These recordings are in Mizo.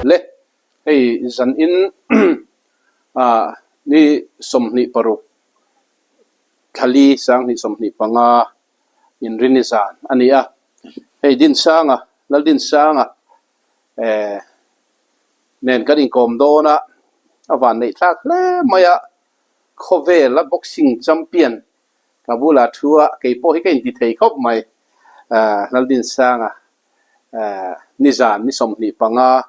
Le, hei zanin ah ni 26 thlali 2025 inrini zan a ni a. Hei Dinsanga, Laldinsanga eh nen kan inkawm dawn a, a vanneih thlak hle mai a, khawvela boxing champion ka bulah thu a, kei pawh hi ka inti thei khawp mai. Laldinsanga nizan ni 25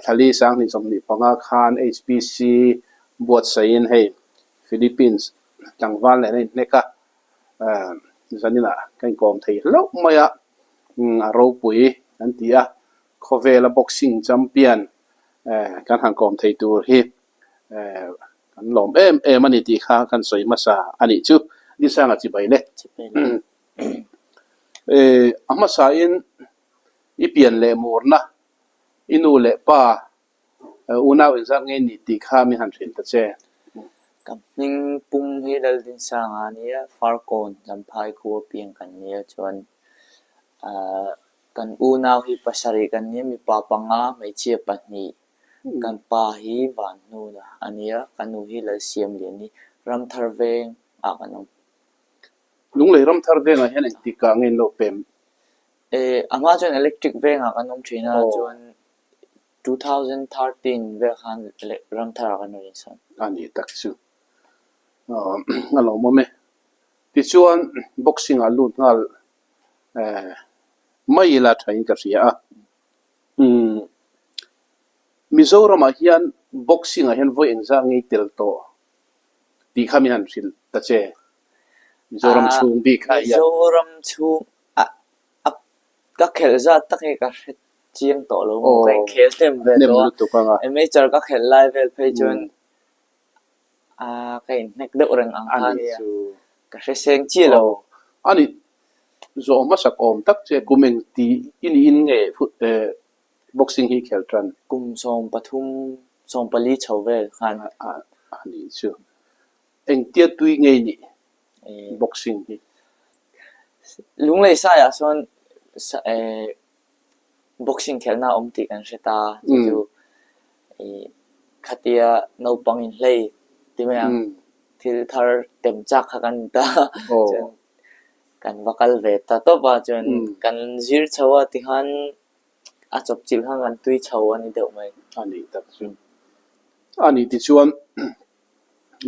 thlali 2025 khan HPC buatsaihin hei Philippines tlangval nen a inhnek a, zaninah ka inkawm thei hlauh mai a, a ropui kan ti a, khawvela boxing champion kan han kawm thei tur hi kan lawm em em a ni tih kha kan sawi hmasa a nih chu. Disanga chibai le. A hmasain i pian leh murna, i nu leh pa unau inzat ngei ni tih kha min han hrilh ta che. Ka hming pum hi Laldinsanga a nia, Farkawn Champhai khua piang kan nia chuan kan unau hi pasarih kan nia, mipa panga hmeichhia pahnih. Kan pa hi Vanhnuna a nia, ka nu hi Lalsiamliani, Ramthar veng ah kan awm. Lunglei Ramthar vengah hian engtik ah nge in lo pem? A hma chuan electric vengah kan awm thin a, chuan 2013 vel khan Ramthar ah kan rawn insawn. A ni tak chu a lawmawm e. Tichuan boxing ah lut nghal mai ila thain ka hria a. Mizoramah hian boxing ah hian vawi engzah ngei tel tawh tih kha min han hrilh ta che. Mizoram chhung bik ah hian. Mizoram chhung a ka khelh zat tak hi ka hre chiang tawh lo maw ka inkhel hnem ve tawh a. Amateur ka khelh lai vel phei chuan ka inhnek deuh reng ang kha ania. Ka hre seng chiah lo. A ni zawh hmasak awm tak che kum eng ti i niin nge boxing hi khel tan? Kum 13, 14 chho vel khan. A nih chu. Engtia tui ngei nih boxing hi? Lunglei saiah sawn boxing khelhna a awm tih kan hre ta. Chu chu khatia naupang inhlei ti mai ang thil thar tem chak kha kan ni ta. Chuan kan va kal ve ta tawp a, chuan kan zir chho a tikhan a chawp chilh khan kan tui chho a ni deuh mai. A nih tak chu. A nih tichuan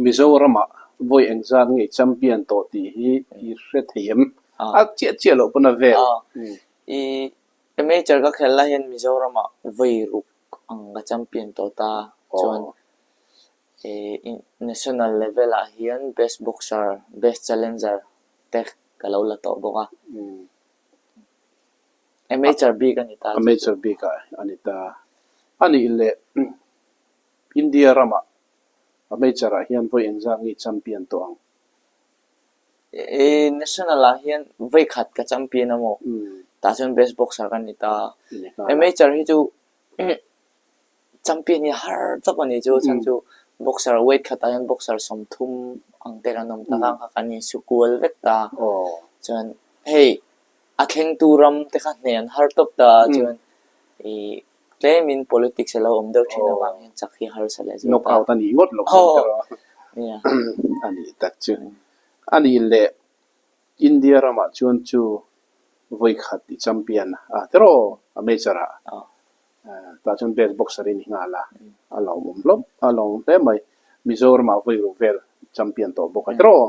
Mizoramah vawi engzat nge champion tawh tih hi i hre thei em? A chiah chiah loh pawn a vel. I amateur ka khelh lai hian Mizoramah vawi ruk ang ka champion tawh ta. Chuan national level ah hian best boxer, best challenger te ka lo la tawh bawk a. Amateur bik a ni ta. Amateur bik a ni ta. A nih leh India ramah amateur ah hian vawi engzat nge champion tawh ang? National ah hian vawi khat ka champion a maw? Tah chuan best boxer ka ni ta. Amateur hi chu champion hi har tak a ni chu chhan chu boxer weight khatah hian boxer 30 ang te kan awm tak a kha kan insu kual vek ta. Chuan hei a thlengtu ram te kha hne an har tawp ta chuan ih Tlemin politics a lo awm deuh thin avang hian chak hi harsa leh zual ta. Knockout a nih ngawt lo khan ka rawh a nih tak chu. A nih leh India ramah chuan chu vawi khat i champion a tiraw a major ah tah chuan best boxer i ni nghal a, a lawmawm hlawm a lawmawm hle mai. Mizoramah vawi ruk vel champion tawh bawk a tiraw.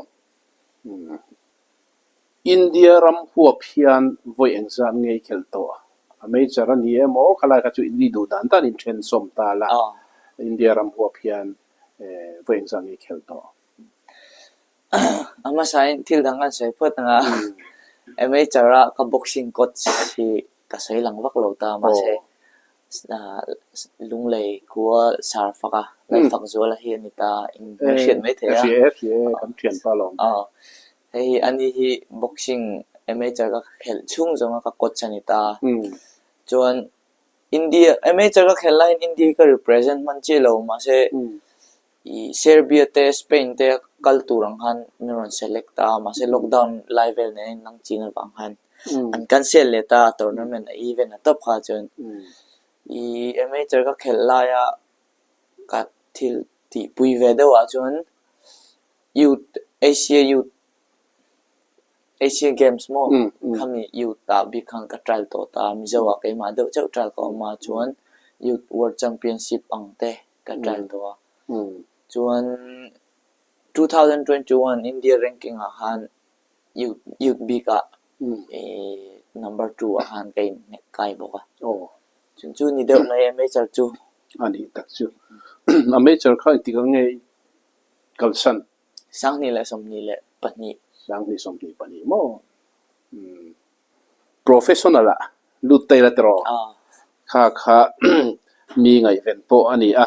India ram huap hian vawi engzat nge i khelh tawh? A major a ni emaw khalai kha chu i duh dan dan in then sawm ta la, India ram huap hian vawi engzat nge i khelh tawh? A hmasain thil dang kan sawi phawt ang a, amateur a ka boxing coach hi ka sawi lang vak lo ta mahse Lunglei khua sar fak a, Lalfak Zuala hi a ni ta, in hmelhriat mai thei a. Ka hria e, hria e, kan thianpa lawm. Hei hi ani hi boxing amateur ka khelh chhung zawnga ka coach a ni ta. Chuan India amateur ka khelh laiin India hi ka represent hman chiah lo mahse ih Serbia te Spain te kal tur ang khan min rawn select a mahse lockdown lai vel nen a inang chin avang khan an cancel leh ta a tournament a event a tawp kha chuan. I amateur ka khelh laia ka thil tihpui ve deuhah chuan youth Asia youth Asia Games maw khami youth ah bik khan ka trial tawh ta a, Mizo ah keimah deuh chauh trial ka awm a chuan youth world championship ang te ka trial tawh a. Chuan 2021 India ranking ah khan youth youth bik ah number 2 ah khan ka inhnek kai bawk a. Chun chu ni deuh mai amateur chu. A nih tak chu. Amateur kha engtik ang nge i kalsan? 2022. 2022 maw? Professional ah lut ta ila tiraw? Kha kha mi ngaihven pawh a ni a.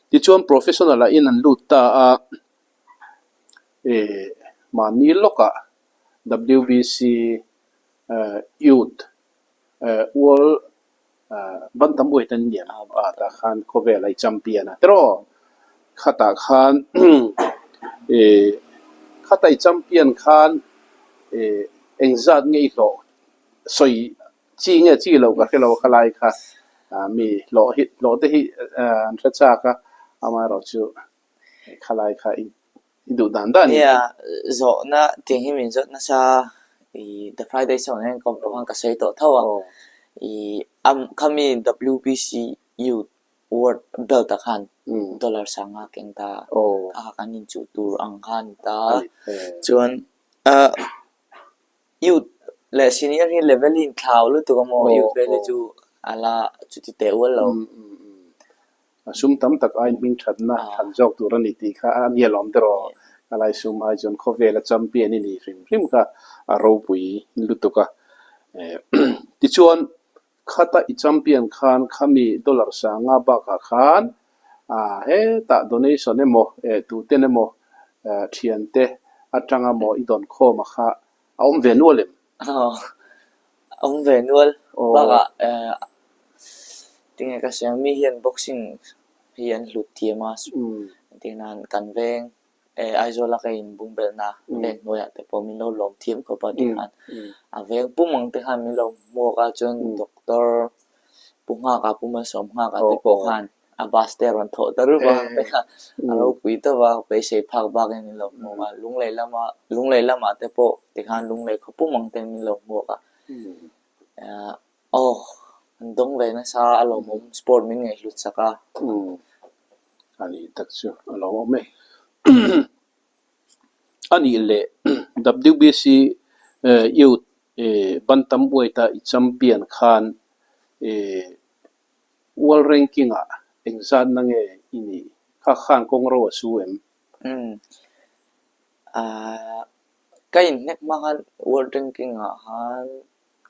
Tichuan professional ah in an lut ta a, mahni lawkah WBC Youth World Bantam Weight an niam a tah khan khawvel a i champion a tiraw? Khatah khan khata i champion khan engzat nge i hlawh sawi chi nge chi lo ka hre lo khalai kha mi hlawh hi hlawh te hi an hre chak a amaherawhchu khalai kha i I duh dan dan Nia, zawhna tiang hi min zawt nasa i The Friday Song hian kawm pawh khan ka sawi tawh tho a. I am khami WBC Youth World Belt ah khan dollar sanga keng ta a kha kan inchuh tur ang kha a ni ta. Chuan Youth leh senior hi level hi inthlau lutuk a maw? Youth vel hi chu a la chuti teh ual lo. A sum tam tak aiin hming thatna than zawk tur a ni tih kha a nia lawm te rawh. A lai sum ai chuan khawvela champion i ni hrim hrim kha a ropui lutuk a. Tichuan Khata i champion khan khami dollar sanga bakah khan hetah donation emaw tuten emaw thiante atanga maw i dawn khawm a kha a awm ve nual em? Aw, a awm ve nual. Bakah tinge ka sawi ang mi hian boxing hi an hlut thiam a, entirnan kan veng Aizawla ka inbungbelhna veng hnuaiah te pawh min lo lawm thiam khawp a tikhan a veng pum ang te khan min lo hmuak a chuan doctor Pu Nghaka Pu Malsawm Nghaka te pawh khan a bus te a rawn thawh ta rup a te kha a ropui tawp a beisei phak bakin min lo hmuak a Lunglei lama Lunglei lamah te pawh tikhan Lunglei khaw pum ang ten min lo hmuak a aw an dawng ve nasa a lawmawm sport min ngaihhlut sak a. A nih tak chu a lo awm e. A nih leh WBC Youth Bantam Weight-a i champion khan World Ranking-ah engzatna nge i nih? Kha khan kawng ro a su em? Ka inhnek hma khan World Ranking-ah khan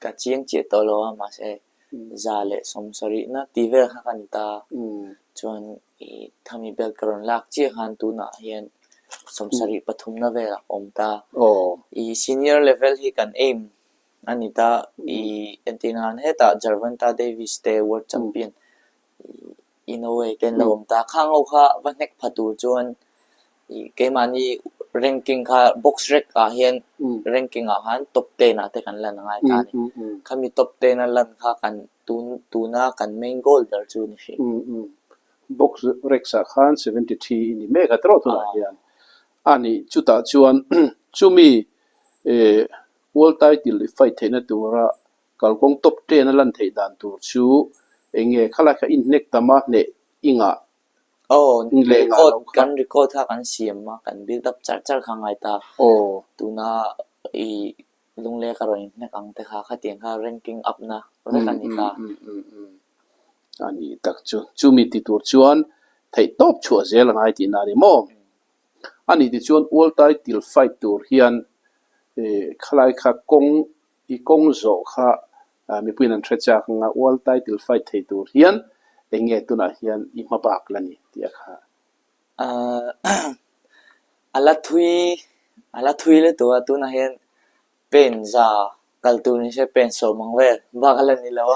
Ka chiang chiah tawh lo a, mahse 170na tih vel kha ka ni ta. Chuan i thami belt ka rawn lak chiah khan tunah hian 73na vel a awm ta. I senior level hi kan aim a ni ta. I entir nan hetah Gervonta Davis te world champion Inoue te an lo awm ta. Khang ho kha va hnek pha tur chuan keimahni ranking kha box rec ah hian ranking ah khan top 10 ah te kan lan a ngai ta a ni. Khami top 10 a lan kha kan tun tuna kan main goal ber chu ni hrih. Box rec ah khan 73 i ni mek a tawrh tunah hian a ni. Chutah chuan chumi world title i fight theihna tura Kalkawng top 10 a lan theih dan tur chu eng nge khalai kha inhnek tam a hneh i ngah Aw, leh ngah record lo kha. kan record kha kan siam a, kan build up char char kha ngai ta. Aw. Tuna i lungleh ka rawn inhnek ang te kha khatiang kha ranking up na vek a ni ta. A nih tak chu. Chumi ti tur chuan theih tawp chhuah zel a ngai tihna a ni maw? A nih tichuan World Title fight tur hian khalai kha kawng I kawng zawh kha mipuiin an hre chak ang a, World Title fight thei tur hian eng nge tunah hian i hma bak la ni tih a kha. A la thui, a la thui lutuk a, tunah hian pen za kal tur ni se pen sawm ang vel bak a la ni lo a,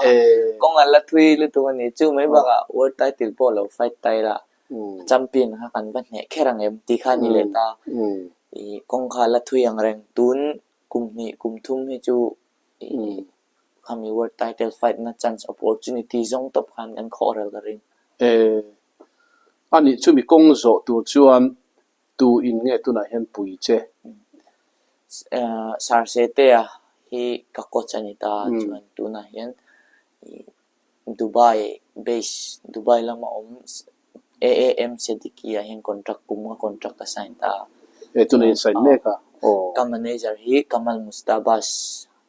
kawng a la thui lutuk a ni. Chu mai bakah World Title pawh lo fight ta ila, champion kha kan va hneh kher ang em tih kha a ni leh ta. I kawng kha a la thui ang reng. Tun Kum hnih kum thum hi chu i Khami world title fight na chance opportunity zawng tawp khan kan khawh rel ka ring. Eh, anih chumi kawng zawh tur chuan tu in nge tunah hian pui che? Eh, Sarsetea hi ka coach a ni ta chuan tunah hian Dubai base, Dubai lama awm AAM Seddiqi ah hian contract kum nga contract ka sign ta a. Eh, tunah in sign mek a? Aw. Ka manager hi Kamal Mustabas,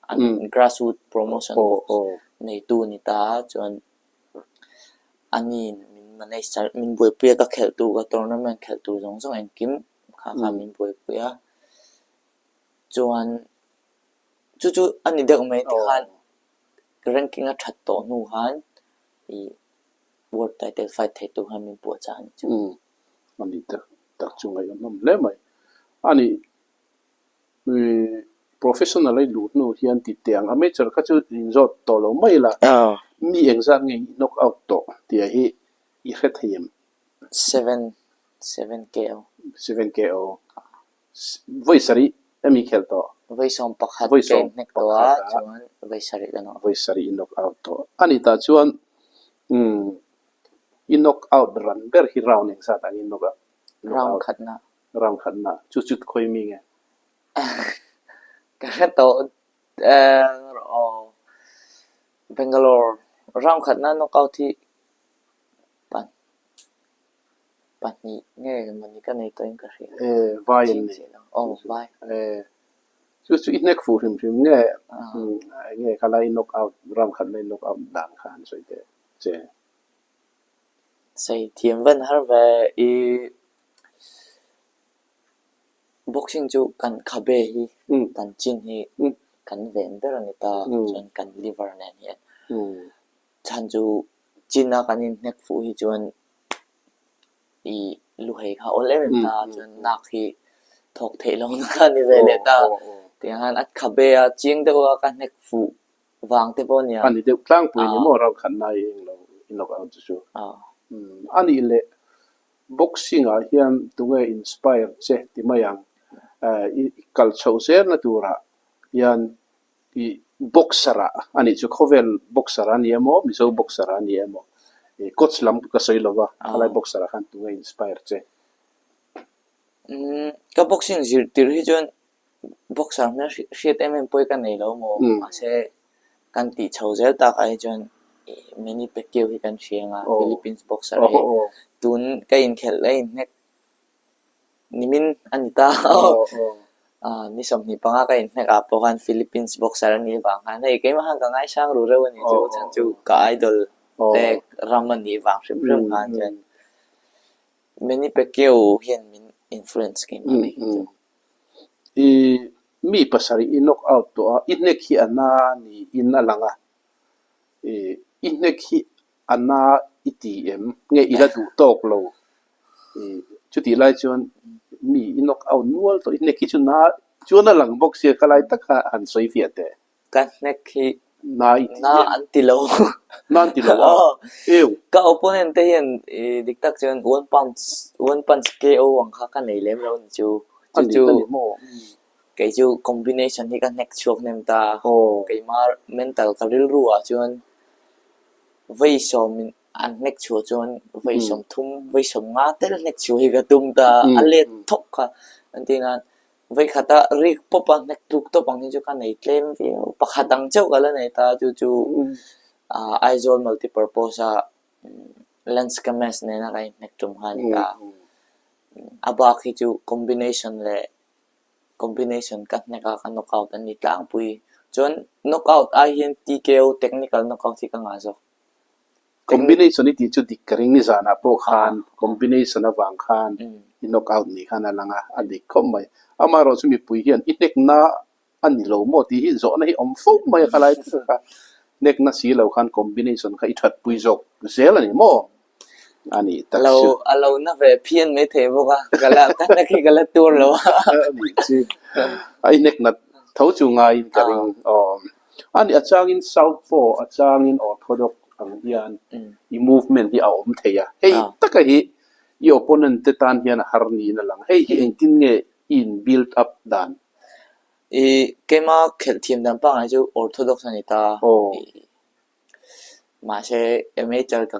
an grassroot promotion neitu a ni ta a, chuan ani min manage min buaipui a, ka khelh tur ka tournament khelh tur zawng zawng engkim kha kha min buaipui a. Chuan chu chu a ni deuh mai tikhan ranking a that tawh hnu khan ih world title fight thei tur khan min puah chah a ni chu. Umm a ni tak tak chu ngaihawm hle mai. A nih ih professional a i luh hnu hian ti teh ang amateur kha chu inzawt tawh lo mai la mi engzat nge i knock out tawh tih hi i hre thei em? Seven, seven KO. Seven KO. Vawi sarih emi khelh tawh? Vawi 11 ka inhnek tawh a, chuan vawi sarih ka knock out. Vawi sarih i knock out tawh. A ni tah chuan umm i knock out ran ber hi round engzat ang i knock out? Round khatna. Round khatna. Chu chu khawi mi nge? Ka hre tawh aw Bangalore round khatna knock out hi pahnih nge mawni ka nei tawhin ka hria. Eh, vai an ni. Aw, vai. Eh, chu chu i hnek fuh hrim hrim nge nge kha lai knock out round khat lai knock out dan kha han sawi teh che. Sawi thiam van har ve i boxing chu kan khabe hi kan chin hi kan ven ber a ni ta chuan kan liver nen hian chhan chu chin a kan inhnek fuh hi chuan ih luhei kha awl em em ta chuan nak hi thawk theih lo na kha a ni ve leh ta tiang hian a khabe a chiang deuh a ka hnek fuh vang te pawh a nia. A ni deuh tlangpui ni maw ram khat nai eng lo i nawk ang chu chu. A nih leh boxing ah hian tunge inspire che ti mai ang i kal chhoh zelna turah hian I boxer ah a nih chu khawvel boxer a ni emaw Mizo boxer a ni emaw i coach lam ka sawi lo va khalai boxer ah khan tunge inspire che? Umm ka boxing zir tir hi chuan boxer hmel hriat em em pawi ka nei lo maw mahse kan tih chho zel tak ah hi chuan i Manny Pacquiao hi kan hria ang a Philippines boxer hi tun ka inkhelh a inhnek Nimin a ni ta a, ni 25 ka inhnek ah pawh khan Philippines boxer a nih vang khan hei keimah khan ka ngaisang ru reuh a ni chu chhan chu ka idol te ram a nih vang hrim hrim khan chuan Manny Pacquiao hian min influence keimah bik hi chu. I mi pasarih i knock out tawh a, i hnek hi a na niin a lang a, i hnek hi A na i ti em? Nge i la duh tawk lo? Chutih lai chuan mi i knock out nual tawh i hnek hi chu na chuan a lang bawk sia ka lai tak kha han sawi fiah teh. Ka hnek hi na i ti na an ti lo. Na an ti lo a? Eu. Ka opponent te hian dik tak chuan one punch one punch KO ang kha ka nei lem lo ni chu. Chu chu kei chu combination hi ka hnek chhuak hnem ta. Keima mental ka rilru ah chuan Vawi sawmin an hnek chhuah chuan vawi 30, vawi 50 tel hnek chhuah hi ka tum ta a let thawk kha. An tih nan vawi khata rik pawp a hnek tluk tawp ang hi chu ka nei tlem viau. Pakhat ang chauh ka la nei ta chu chu Aizawl multipurpose a Lance Kames nena ka inhnek tum kha a ni ta. A bak hi chu combination leh Combination ka hnek a, ka knockout an ni tlangpui. Chuan knockout ai hian TKO, technical knockout hi ka ngah zawk. Combination i tih chu dik ka ring nizanah pawh khan combination avang khan i knockout ni khan a lang a, a dik khawp mai. Amaherawh chu mipui hian i hnekna a ni lo maw tih hi zawhna hi awm fo mai a khalai tak kha. Hnekna si lo khan combination kha i thatpui zawk zel a ni maw? A nih tak chu. A lo na ve phian mai thei bawk a, ka la ka hnek hi ka la tur lo a. A nih chu. A i hnek nat tho chu ngaiin ka ring. Aw. A nih a changin southpaw, a changin orthodox ang hian i movement hi a awm thei a. Hei taka hi i opponent te tan hian a har niin a lang. Hei hi engtin nge i in build up dan? I keima khelh thiam dan pangngai chu orthodox a ni ta. Mahse amateur ka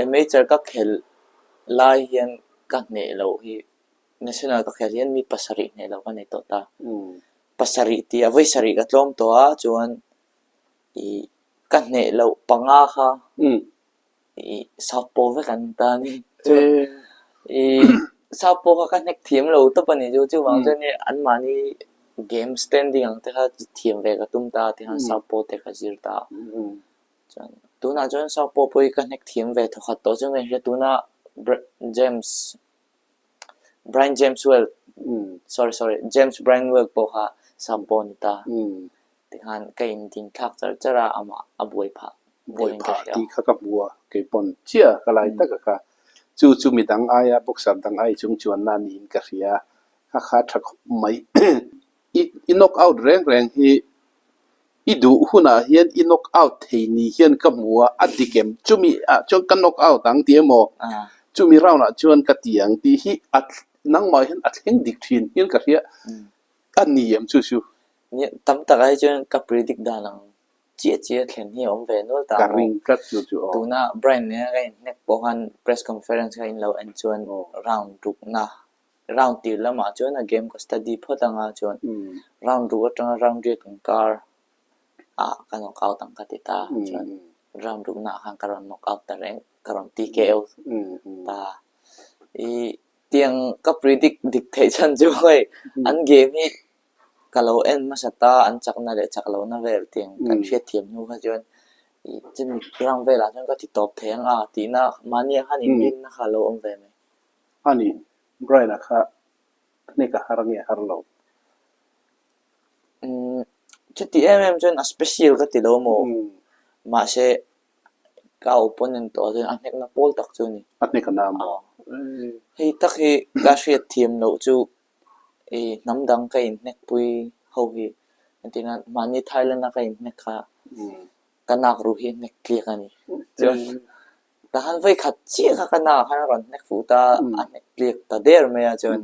amateur ka khelh lai hian ka hneh loh hi national ka khelh hian mi pasarih hneh loh ka nei tawh ta. Pasarih tih a vawi sarih ka tlawm tawh a chuan ih ka hneh loh panga kha ih southpaw vek an ni ta a ni. Chuan ih southpaw kha ka hnek thiam lo tawp a ni chu chuvang chuan hei anmahni game standing ang te kha thiam ve ka tum ta a tikhan southpaw te ka zir ta a. Chuan tunah chuan southpaw pawh hi ka hnek thiam ve thawkhat tawh chu ka inhria tuna James Brian James Well sorry sorry James Brian Well pawh kha southpaw a ni ta. Tikhan ka indin thlak char char a, amah a buai phah Buai phah tih kha ka hmu a, kei pawn chiah ka lai tak a kha. Chu chu midang aia boxer dang ai chung chuanna niin ka hria, kha kha tha khawp mai. I i knock out reng reng hi i duh hunah hian i knock out thei ni hian ka hmu a, a dik em? Chumi ah chuan ka knock out ang tih emaw, chumi round ah chuan ka ti ang tih hi a nangmah hian a thleng dik thin hian ka hria, a ni em chu chu? Tam tak ai chuan ka predict dan ang chiah chiah thlen hi a awm ve nual ta Ka ring tlat chu chu aw. Tuna Brian nena ka inhnek pawh khan press conference kha in lo en chuan round rukna round tir lamah chuan a game ka study phawt anga chuan round ruk atanga round riat inkar ah ka knock out ang ka ti ta chuan round rukna ah khan ka rawn knock out ta reng ka rawn TKO ta ih tiang ka predict dik theih chhan chu hei an game hi Ka lo en hmasa ta, an chakna leh chak lohna vel tiang kan hriatthiam hnu kha chuan ih chumi round velah chuan ka ti tawp thei ang a tihna mahnia khan inrinna kha a lo awm ve mai. A ni, Brian-a kha hnek a har nge har lo? Umm, chuti em em chuan a special ka ti lo maw? Mahse, ka opponent tawh chuan a hnekna pawl tak chu a ni. A hnek a na maw? Hei tak hi ka hriatthiam loh chu I hnam dang ka inhnek pui ho hi entirna mahni Thailand a ka inhnek kha ka nak ruh hi hnek tliak a ni. Chuan tahan vawi khat chiah kha ka nak ah khan a rawn hnek fuh ta a hnek tliak ta der mai a chuan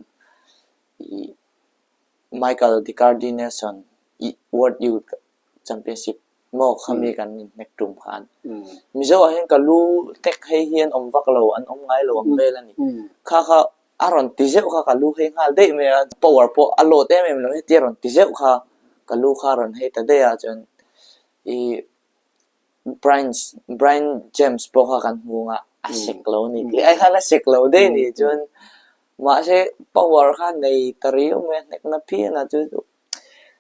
i Michael DiCardi Nelson i World Youth Championship maw khami kan inhnek tum khan Mizo ah hian ka lu hnek hei hi an awm vak lo an awm ngai lo ang vel a ni. Kha kha A rawn ti zeuh kha ka lu hei nghal daih mai a, power pawh a load em em lo heti a rawn ti zeuh kha ka lu kha a rawn hei ta daih a chuan ih Brian Brian James pawh kha kan hmu ang a, a sek lo a ni tih ai khan a sek lo daih a ni chuan mahse power kha nei ta riau mai a hnekna phian a chu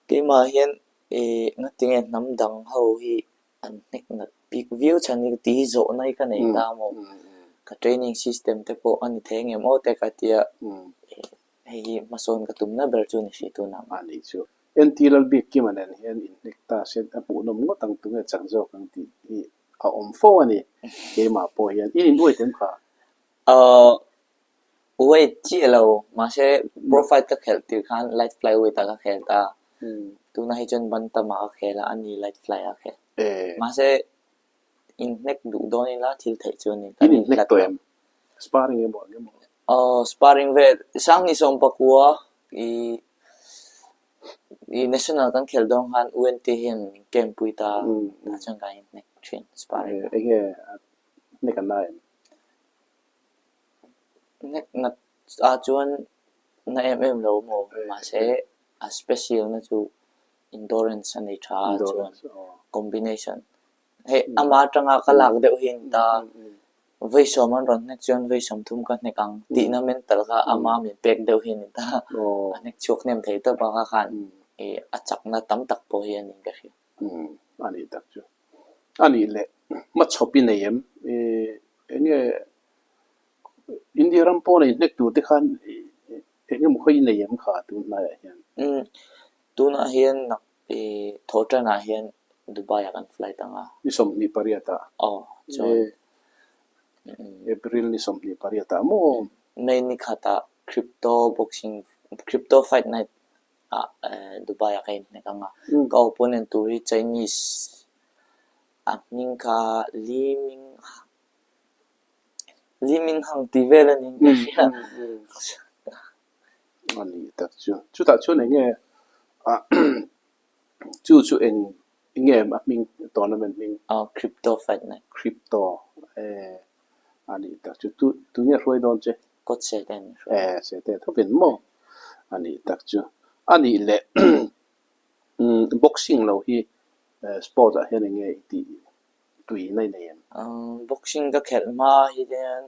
keimah hian ih ngatinge hnam dang ho hi An hnek nat bik viau chhan hi tih hi zawhna hi ka nei ta maw? Ka training system te pawh a ni thei ang em aw te ka tia hei hi hmasawn ka tumna ber chu ni hrih tunah. A nih chu. NT Lalbiakkima nen hian inhnek ta se a hmuhnawm ngawt ang tunge chak zawk ang tih hi a awm fo a ni. Keimah pawh hian in inruai tem kha. Aww weight chiah lo mahse pro fight ka khelh tir khan light fly weight ah ka khel ta tunah hi chuan bantam ah ka khel a ani light fly ah a khel mahse inhnek duh dawn ila thil theih chu ani kan inhnek tawh em sparring emaw eng emaw aw sparring vel sanghnih sawm pakua ih ih national kan khelh dawn khan UNT hian min camp pui ta tah chuan kan inhnek thin sparring enge hnek an la em? Hnek nat ah chuan na em em lo maw mahse a special na chu endurance a nei tha a chuan combination hei ama atanga ka lak deuh hi a ni ta vawi sawm an rawn hnek chuan vawi sawm thum ka hnek ang tihna mental kha ama min pek deuh hi a ni ta a hnek chhuak hnem thei tawp a kha khan ih a chakna tam tak pawh hi a ni ka hria. A nih tak chu. A nih leh hmachhawp i nei em? Eng nge India ram pawh nei hnek tur te khan eng emaw khaw i nei em kha tun hnaiah hian? Umm tunah hian nak i thaw tanah hian Dubai ah kan flight ang a. Ni 28 ah? Aw chuan. April ni 28 ah maw? May ni khatah crypto boxing crypto fight night ah Dubai ah ka inhnek ang a, ka opponent tur hi Chinese a hming kha Li Ming Li Ming Hang tih vel a ni in ka hria. A ni tak chu. Chutah chuan eng nge? Chu chu eng nge a hming tournament hming? Crypto Fight Night. Crypto e a nih tak chu. Tu tu nge hruai dawn che? Coach Sete an hruai. E Sete thawkin maw a nih tak chu. A nih leh boxing lo hi sport ah hian eng nge i tih tui na i nei em? Boxing ka khelh hma hian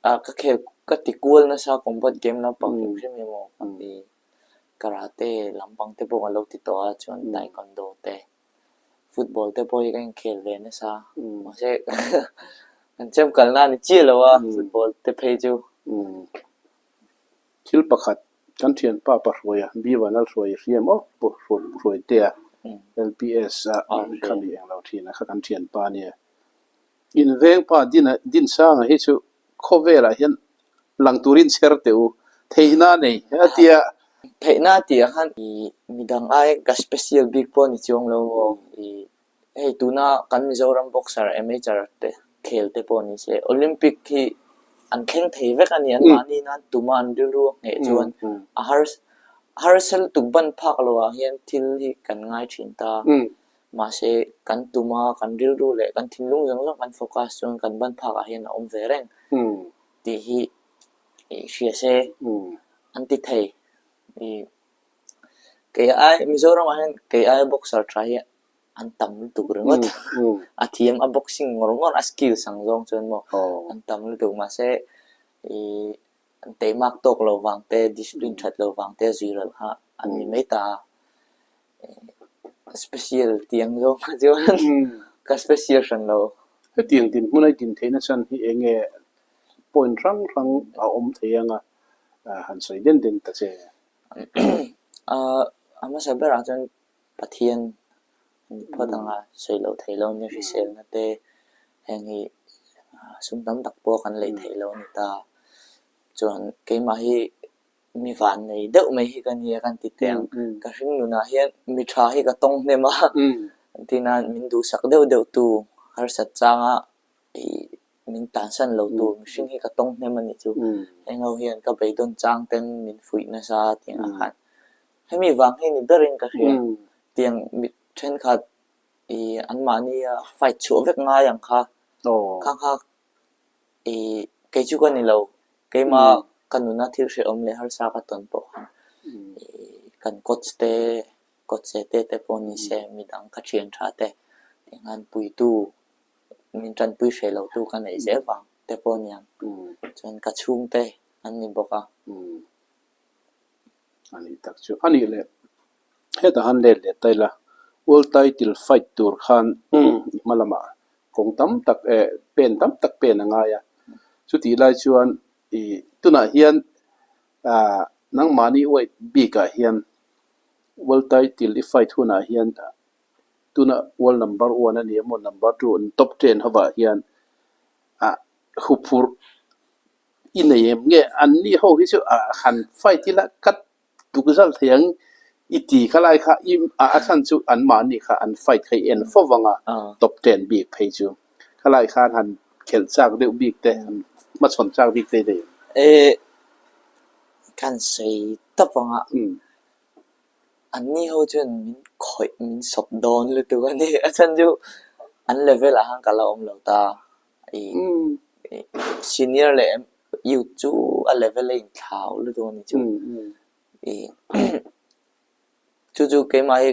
ka khel ka ti kual nasa combat game lampang hrim hrim emaw ka ti. Karate lampang te pawh ka lo ti tawh a chuan taekwondo te football te pawh hi ka inkhel ve nasa mahse kan chem kalna a ni chiah lo a football te phei chu. Thil pakhat kan thianpa Pahruaia Bivan Lalhruai i hria maw Pu Hruaitea LPS a kha mi englo thin a kha kan thianpa ania. Invengpa Dinsanga hi chu khawvelah hian lang turin chher teh u, theihna a nei a tia. Theihna a tih ah khan midang ai ka special bik pawh a ni chuang lo maw? Hei tuna kan Mizoram boxer amateur te khel te pawh ni se Olympic hi an thleng thei vek a ni, anmahni nan tuma an rilru a ngheh chuan a harsa lutuk ban phak lo ah hian thil hi kan ngai thin ta. Mahse, kan tum a, kan rilru leh kan thinlung zawng zawng kan focus chuan kan ban phakah hian a awm ve reng tih hi hria se an ti thei. Kei ai Mizoramah hian kei aia boxer tha hi an tam lutuk ringawt. A thiam a boxing ngawr ngawr a skills ang zawng chuan maw an tam lutuk. Mahse, an teimak tawk lo vang te, discipline that lo vang te zui ral kha an ni mai ta a. Special tih ang zawng kha chuan ka special hran lo. Hetiang dinhmun a i din theihna chhan hi eng nge point hrang hrang a awm thei anga han sawi den den ta che? A hmasa berah chuan Pathian a ni phawt anga sawi loh theih loh nia hriselna te heng hi sum tam tak pawh kan lei theih loh a ni ta. Chuan keimah hi Mi van nei deuh mai hi ka nia kan ti teh ang. Ka hring nunah hian mi tha hi ka tawng hnem a, tina min duhsak deuh deuh tu harsat changa ih min tansan lo tu mihring hi ka tawng hnem a nih chu. Heng ho hian ka beidawn chang ten min fuih nasa tiang ah khan hemi vang hi ni berin ka hria. Tiang mi thenkhat ih anmahnia fight chhuah vek ngai ang kha khang kha Ih, kei chu ka ni lo. Keimah ka nuna thil hrehawm leh harsa ka tawn pawh khan ih kan coach te, coach e te te pawh ni se, midang ka thian tha te tinghan puitu, min tanpui hreh lo tu ka neih zel vang te pawh a niang. Chuan ka chhungte an ni bawk a. A nih tak chu. A nih leh hetah han let leh ta ila, World Title fight tur khan i hma lamah kawng tam tak eh pen tam tak pen a ngai a. Chutih lai chuan i tunah hian ah nangmahni weight bikah hian World Title i fight hunah hian tuna World Number One a ni emaw Number Two top ten hovah hian ah huphurh I nei em nge? Anni ho hi chu han fight ila ka tuk zal thei ang i ti kha lai kha i a chhan chu anmahni kha an fight kha i en fo vang a, top ten bik phei chu kha lai khan han khelh chak deuh bik te, han hmachhawn chak bik te i nei em? E, kan sawi tawp ang a, anni ho chuan min khawih min sawp dawn lutuk a ni. A chhan chu an level ah khan ka la awm lo ta. Senior leh youth chu a level a inthlau lutuk a ni chu. Chu chu keimah hi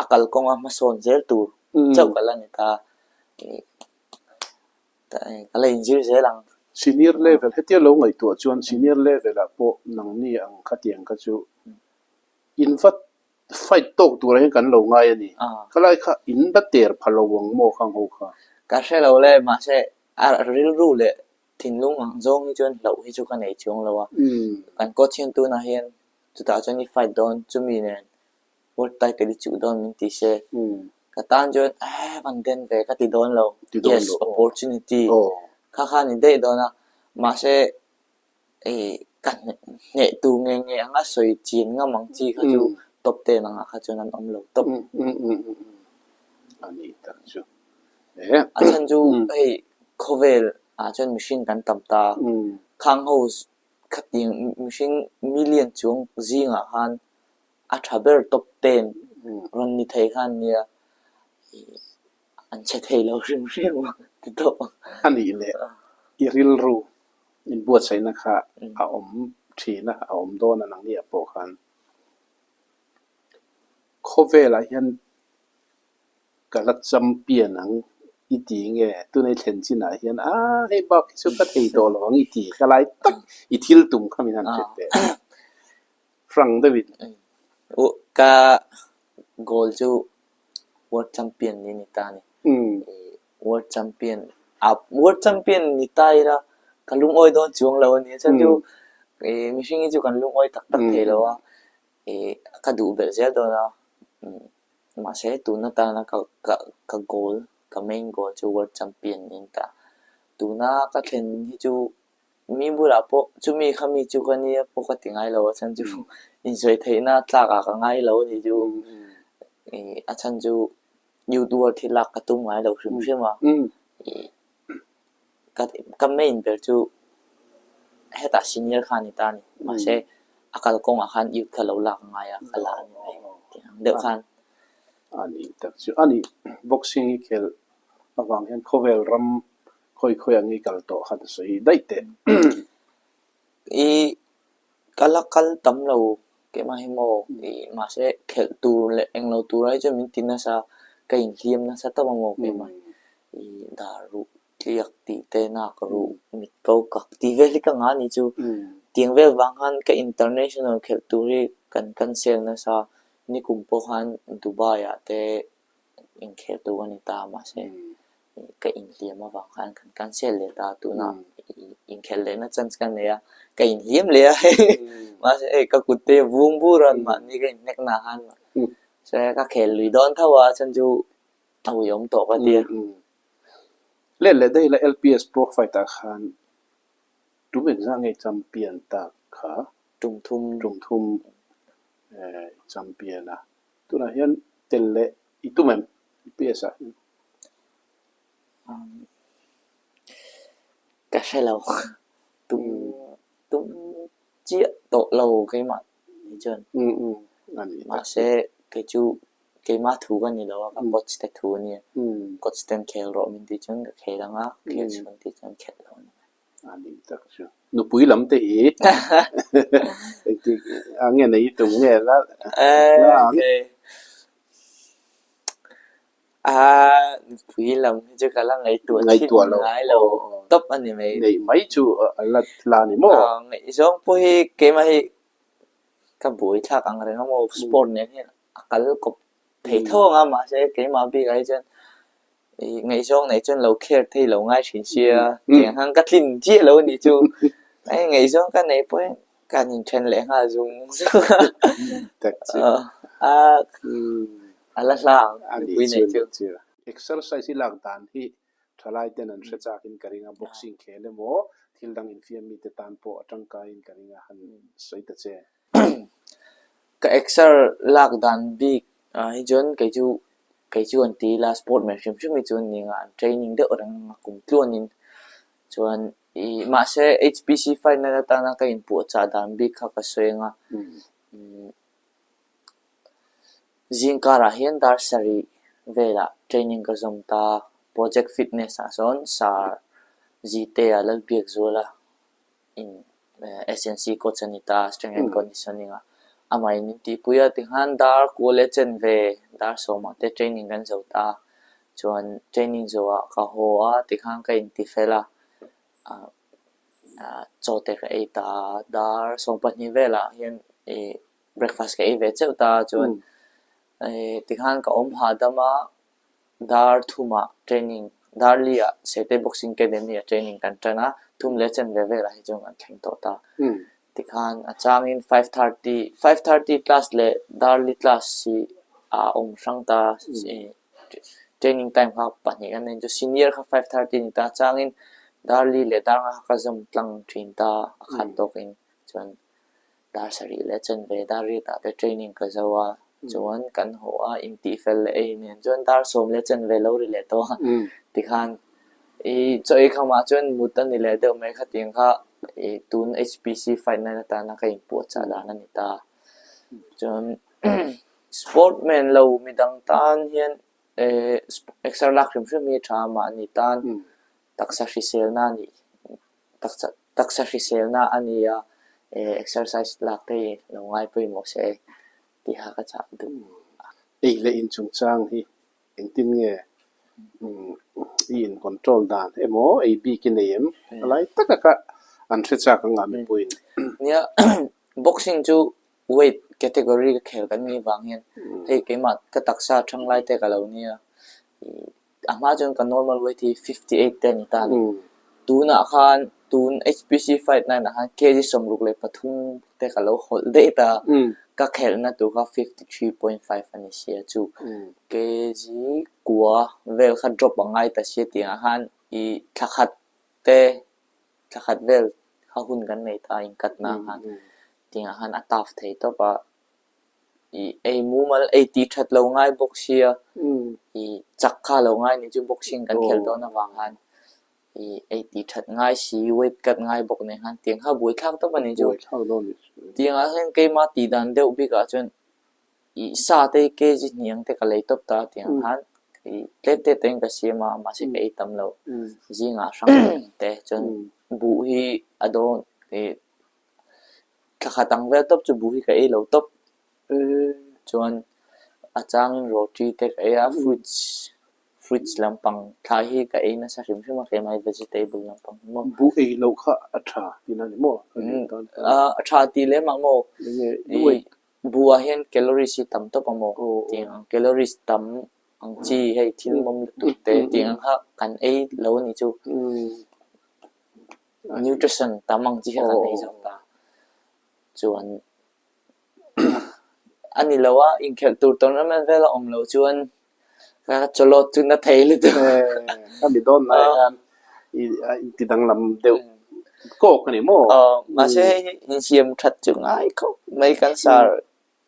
a kalkawnga hmasawn zel tur chauh ka la ni ta. Ka la inzir zel ang. Senior level hetia lo ngaihtuah chuan senior level ah pawh nangni ang khatiang kha chu in va Fight tawk turah hian kan lo ngai a ni. Khalai kha in la ter pha lo ang maw khang ho kha? Ka hre lo le, mahse a rilru leh thinlung ang zawng hi chuan hlauh hi chu ka nei chuang lo a. Kan coach hian tunah hian chutah chuan i fight dawn, chumi nen world title i chuh dawn min ti se, ka tan chuan eh van den ve ka ti dawn lo, yes opportunity kha kha a ni daih dawn a, mahse Ih, ka hneh tur nge nge anga sawi chin ngam ang chi kha chu top ten angah kha chuan an awm lo tawp. A ni tak chu. A chhan chu hei khawvel ah chuan mihring kan tam ta. Khang ho khatiang mihring million chuang zingah khan. a tha ber top ten rawn ni thei kha an nia an che thei lo hrim hrim a ti tawh. A nih leh i rilru inbuatsaihna kha a awm thin a, a awm dawn a nangniah pawh khan khawvelah hian Ka la champion ang i ti nge? Tuna i thlen chinah hian aah hei bak hi chu ka thei tawh lo ang i ti ka lai tak i thil tum kha min han hrilh teh. Hrang deuhin. Ka goal chu World Champion ni ni ta a ni. World Champion World Champion ni ta ila ka lungawi dawn chuang lo a ni. Chuan chu mihring hi chu kan lungawi tak tak thei lo a, ka duh belh zel dawn a. Mahse tun atana ka ka ka goal ka main goal chu world champion niin ta. Tuna ka thlen hi chu mi bulah pawh chumi kha mi chu ka nia pawh ka ti ngai lo a chhan chu insawi theihna tlak ah ka ngai lo a ni chu ih a chhan chu youth world hi lak ka tum ngai lo hrim hrim a ih Ka ka main ber chu hetah senior kha a ni ta a ni. Mahse a kalkawngah khan youth kha lo lak a ngai a, ka la a ni mai tih ang deuh khan. A nih tak chu a nih. Boxing i khelh avang hian khawvel ram khawi khawi ang i kal tawh khan a sawi daih teh. I ka la kal tam lo keimah hi maw ih mahse khelh tur leh englo tur ai chuan min ti nasa ka inhliam nasa tawp a maw keimah ih dar ruh tliak tih te nak ruh mit ko kak tih vel hi ka ngah a ni chu tiang vel vang khan ka international khelh tur hi kan cancel nasa nikum pawh khan Dubai ah te inkhel tur a ni ta mahse ka inhliam avang khan kan cancel leh ta tunah inkhelh lehna chance ka nei a ka inhliam leh a hei mahse hei ka kut te vung bur a mahni ka inhnek na khan se ka khel lui dawn tho a chhan chu a uiawm tawh ka tia. Let leh daih la LPS Pro Fight ah khan tum engzah nge champion tak kha? Tum thum. Tum thum champion a. Tunah hian tel leh i tum em? LPS ah hian. Ka hre lo. Tum tum chiah tawh lo keimah ni chuan. Mahse kei chu keimah thu ka ni lo a, ka coach te thu a nia. Coach ten khel rawh min tih chuan ka khel ang a, khel chhun tih chuan khelh lo a ni mai. A nih tak chu. Nupui lam te hi engtik ah nge nei i tum nge la la ang? Aa nupui lam hi chu ka la ngaihtuah thin ngai lo tawp a ni mai. Neih mai chu a la la a ni maw? Ngaihzawng pawh hi keimah hi ka buai thlak ang reng a maw sport nen hian a kal kawp thei tho ang a mahse keimah bikah hi chuan ih ngaihzawng neih chuan lo care thei lo ngai thin sia tiang khan ka tlin chiah lo a nih chu hei ngaihzawng ka neih pawh hian kan inthen leh nghal zung zung a a a la hla ang nupui neih chu. Exercise i lak dan hi thalai ten an hre chak in ka ring a, boxing khel emaw thil dang infiam mite tan pawh a tangkai in ka ring a han sawi ta che. Ka exer lak dan bik ah hi chuan kei chu kei chu an ti ila sport man hrim hrim hi chu an ni ang a, an training deuh reng ang a kum tluanin chuan ih mahse H_P_C final atana ka inpuahchah dan bik kha ka sawi ang a zing karah hian dar sarih velah training ka zawm ta project fitness ah sawn sir Zite-a Lalbiakzuala in SNC coach a ni ta strength and conditioning ah amah in min tihpui a tikhan dar kual leh chen ve dar sawmah te training kan zo ta chuan training zawhah ka haw a tikhan ka intifel a ah ah chaw te ka ei ta dar 12 velah hian ih breakfast ka ei ve cheuh ta chuan ih tikhan ka awm hahdam a. Dar thumah training, dar li-ah Sete Boxing Academy-ah training kan tan a, thum leh chen ve velah hi chuan kan thleng tawh ta. Tikhan a changin 5:30, 5:30 class leh dar li class hi a awm hrang ta, training time kha pahnih kan nei chu senior kha 5:30 a ni ta, a changin dar li leh dar nga kha ka zawm tlang thin ta a khat tawkin chuan Dar sarih leh chen ve dar riat ah te training ka zo a, chuan kan haw a, intih fel leh ei nen chuan dar sawm leh chen ve lo ri leh tawh a, tikhan i chaw ei kham ah chuan mut a ni leh deuh mai khatiang kha i tun HPC fight nine atana ka inpuahchah dan a ni ta. Chuan. Sportman lo midang tan hian exer lak hrim hrim hi tha mahni tan taksa hriselna a nih taksa hriselna a ni a, exercise lak te hi lo ngai pawimawh se tiha ka chah duh. Ei leh inchungchang hi Engtin nge i in control dan emaw ei bik i nei em? A lai taka ka an hre chak ang a mipuiin. Nia, boxing chu weight category ka khel kan nih vang hian hei keimah ka taksa thang lai te ka lo nia. A hma chuan ka normal weight hi 58 te a ni ta a ni. Tunah khan tun HPC fight nine ah khan kg 63 te ka lo hawlh daih ta, ka khelhna tur kha 53.5 a ni sia chu kg kua vel kha drop a ngai ta sia tih ah khan i thla khat te thla khat vel kha hun kan nei ta inkatna khan tih ah khan a tough thei tawp a i ei mumal ei tih that lo ngai bawk sia i chak kha lo ngai ni chu boxing kan khelh dawn avang khan I ei tih that ngai si, weight cut ngai bawk nen khan tiang kha buaithlak tawp a ni chu. Tiang ah hian keimah tih dan deuh bik ah chuan i sa te hi kg hnih ang te ka lei tawp ta tiang khan i tlem te te in ka siam a mahse ka ei tam lo. Zingah hrang te chuan buh hi a dawn i thla khat ang vel tawp chu buh hi ka ei lo tawp. Chuan a changin roti te ka ei a fruits Fruits lampang thlai hi ka ei nasa hrim hrim a, keimah hi vegetable lampang hi maw. Buh ei loh kha a tha tihna a ni maw? A tha tih lem ah maw? Buh ah hian calories hi tam tawp a maw? Tiang ang calories tam ang chi hei thil mawm lutuk te tiang ang kha kan ei lo a nih chu. Nutrition tam ang chi kha kan ei zawk ta. Chuan A ni lo a, inkhelh tur tournament vel a awm loh chuan ka chawlawt chu na thei lutuk. Ka mi dawn lai hian a inti danglam deuh kawk a ni maw? Aw, mahse hei hi insiam that chu ngai khawp mai kan sar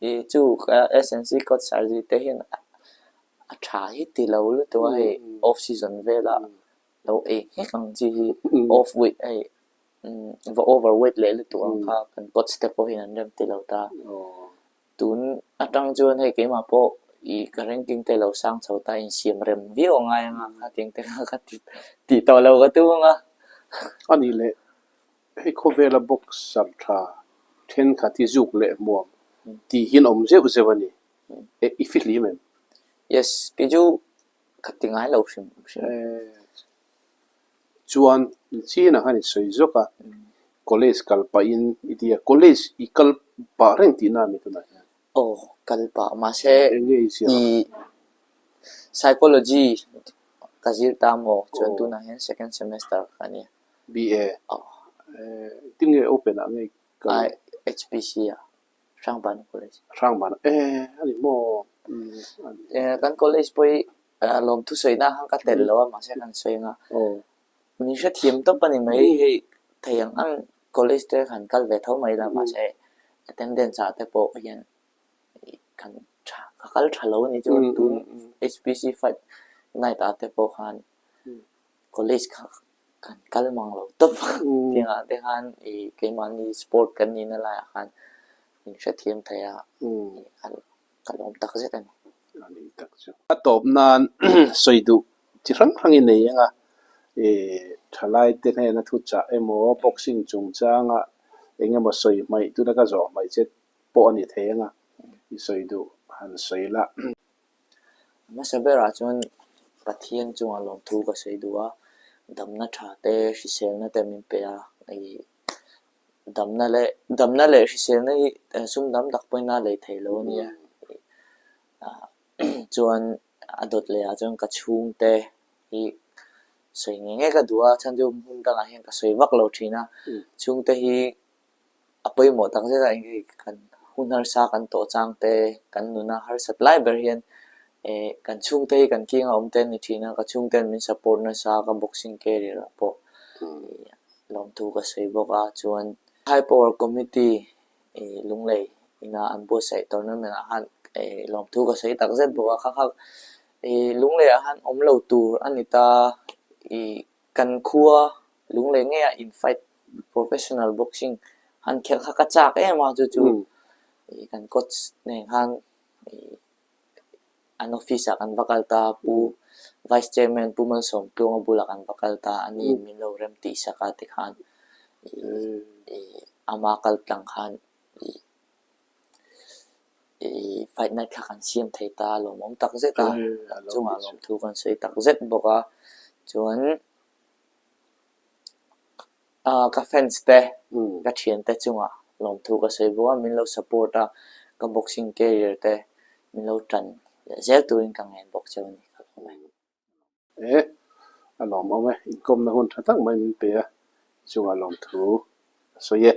i chu ka SNC coach sar zui te hian a tha hi ti lo lutuk a hei off season vela lo ei nghek ang chi hi off week hei Va over weight leh lutuk ang kha kan coach te pawh hian an rem ti lo ta. Tun atang chuan hei keimah pawh i ka ranking te lo sang chho ta insiam rem viau a ngai anga khatiang te kha ka ti tih tawh lo ka tum anga. A nih leh hei khawvela boxer tha thenkhat hi zuk leh hmuam tih hian awm zeuh zeuh a ni. I fihlim em? Yes, kei chu ka ti ngai lo hrim hrim. Chuan chinah khan i sawi zawk a, college kal pahin i ti a, college i kal pah reng tihna a ni tunah hian? Aw, kal pah mahse i psychology ka zir ta maw chuan tunah hian second semester ka nia. BA? Aw. Tinge open ah nge i kal? HPC ah. Hrangbana College. Hrangbana e a ni maw? Kan college pawh hi lawmthu sawina khan ka tel lo a mahse kan sawi ang a. Min hrethiam tawp a ni mai hei thei ang ang college te han kal ve tho mai la mahse attendance ah te pawh hian kan tha ka kal tha lo a ni chu tun HPC fight night ah te pawh khan College kha kan kal mang lo tawp a, tiangah te khan ih keimahni sport kan nihna laiah khan min hrethiam thei a, ka lawm tak zet a ni. A ni tak chu. A tawp nan sawi duh chi hrang hrang i nei ang a, ih thalai te hnena thu chah emaw boxing chungchanga eng emaw sawi hmaih tuna ka zawh hmaih che pawh a ni thei ang a, i sawi duh han sawi la. A hmasa berah chuan Pathian chungah lawmthu ka sawi duh a, damna tha te hriselna te min pe a, ih damna leh damna leh hriselna hi sum dam tak pawhin a lei thei lo a nia, chuan a dawt leh ah chuan ka chhungte hi sawi ngei ngei ka duh a, chhan chu hmun dangah hian ka sawi vak lo thin a, chhungte hi A pawimawh tak zet a eng kan hun harsa kan tawh chang te, kan nuna harsat lai ber hian eh kan chhungte hi kan kianga awm te an ni thin a, ka chhungte an min support nasa ka boxing career ah pawh lawmthu ka sawi bawk a, chuan High Power Committee eh Lunglei ina an buatsaih tournament ah khan eh lawmthu ka sawi tak zet bawk a, kha kha eh Lunglei ah khan awm lo tur a ni ta ih Kan khua Lunglei ngeiah in fight professional boxing han khelh kha ka chak em a chu chu. Ih kan coach nen khan ih an office ah kan va kal ta Pu Vice Chairman Pu Malsawmtluanga bulah kan va kal ta a ni min lo rem tih sak a tikhan ih ih ama kal tlang khan ih ih fight night kha kan siam thei ta a lawmawm tak zet a chungah lawmthu kan sawi tak zet bawk a chuan Ah ka fans te ka thian te chungah lawmthu ka sawi bawk a, min lo support a, ka boxing career te min lo tan leh zel turin ka ngen bawk cheu a ni ka lawm e. E, a lawmawm e, inkawmna hun tha tak mai min pe a, chungah lawmthu ka sawi e.